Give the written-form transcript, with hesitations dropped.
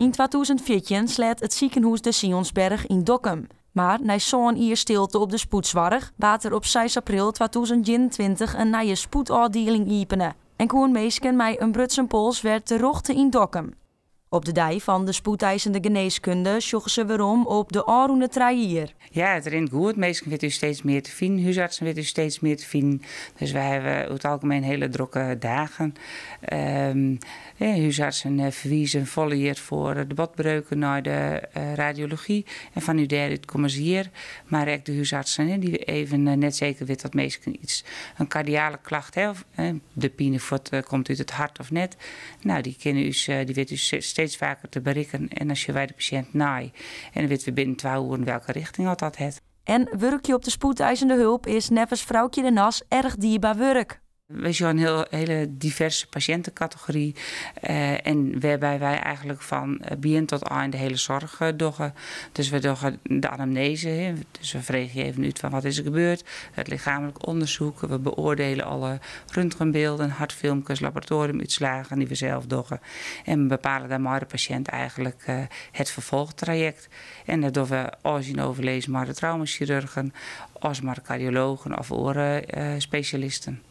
Yn 2014 sleat it sikehûs de Sionsberg yn Dokkum. Mar nei sân jier stilte op de spoedsoarch waard der op 6 april 2021 in nije spoedôfdieling iepene en koene minsken mei in brutsen pols wer terjochte yn Dokkum. Op de dei fan de spoedeisende genêskunde sjogge se werom op de ôfrûne 3 jier. Ja, it rint goed. Minsken witte ús steeds mear te finen. Húsartsen witte ús steeds mear te finen. Dus wy hawwe oer it algemien hiele drokke dagen. Húsartsen ferwize folle mear foar de botbreuken nei de radiology. En fanút dêrút komme se hjir. Mar ek de húsartsen dy't even net seker witte dat minsken iets, in kardiale klacht hawwe, of de pinefuot komt út it hert of net. No, dy kinne ús, dy witte ús steeds faker te berikken. En dan sjogge wy de pasjint nei. En dan witte we binnen 2 oeren welke richting oft dat hat. En wurkje op de spoedeisende hulp is neffens Froukje de Nas erch dierber wurk. Wy sjogge in hiele diverse pasjintekategory. En wêrby't wy eigentlik fan begjin tot ein de hiele soarch dogge. Dus we dogge de anamnese, hè. Dus we freegje even út fan wat is der gebeurd. It lichaamlik ûndersyk. We beoardielje alle röntgenbylden, hertfilmkes, laboratoariumútslaggen dy't we sels dogge. En we bepale dêrmei de pasjint eigentlik it ferfolchtrajekt. En dat dogge we as yn oerlis mei de traumasjirurgen, as mei de kardiologen of oare spesjalisten.